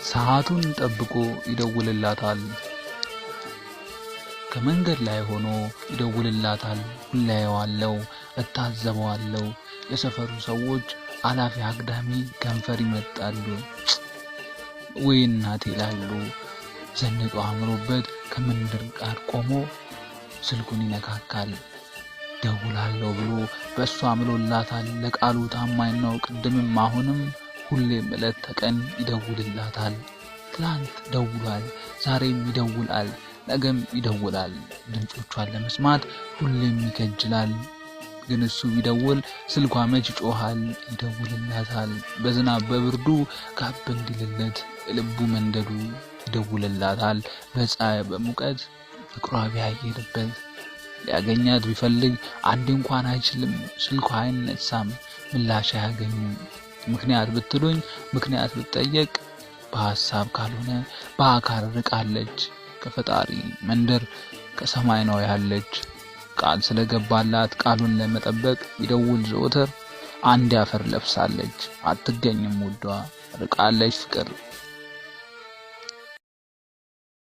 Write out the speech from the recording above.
ሰዓቱን ጠብቆ ይደውልላታል። ከመንገድ ላይ ሆኖ ይደውልላታል። ሁሌ አየዋለሁ፣ እታዘበዋለሁ። የሰፈሩ ሰዎች አላፊ አግዳሚ ከንፈር ይመጣሉ። ወይ እናቴ ይላሉ። ዘንጦ አምሮበት ከመንደር ጋር ቆሞ ስልኩን ይነካካል። ደውላለሁ ብሎ በእሷ ምሎላታል። ለቃሉ ታማኝ ነው። ቅድምም አሁንም ሁሌም ዕለት ተቀን ይደውልላታል። ትላንት ደውሏል፣ ዛሬም ይደውላል፣ ነገም ይደውላል። ድምፆቿን ለመስማት ሁሌም ይከጅላል። ግን እሱ ቢደውል ስልኳ መች ይጮሃል? ይደውልላታል። በዝናብ በብርዱ ጋብ እንዲልለት ልቡ መንደዱ ይደውልላታል። በፀሐይ በሙቀት ፍቅሯ ቢያየልበት ሊያገኛት ቢፈልግ አንድ እንኳን አይችልም። ስልኳ አይነሳም፣ ምላሽ አያገኝም። ምክንያት ብትሉኝ ምክንያት ብትጠየቅ በሀሳብ ካልሆነ በአካል ርቃለች። ከፈጣሪ መንደር ከሰማይ ነው ያለች። ቃል ስለገባላት ቃሉን ለመጠበቅ ይደውል ዘወትር። አንድ አፈር ለብሳለች፣ አትገኝም ውዷ ርቃለች ፍቅር።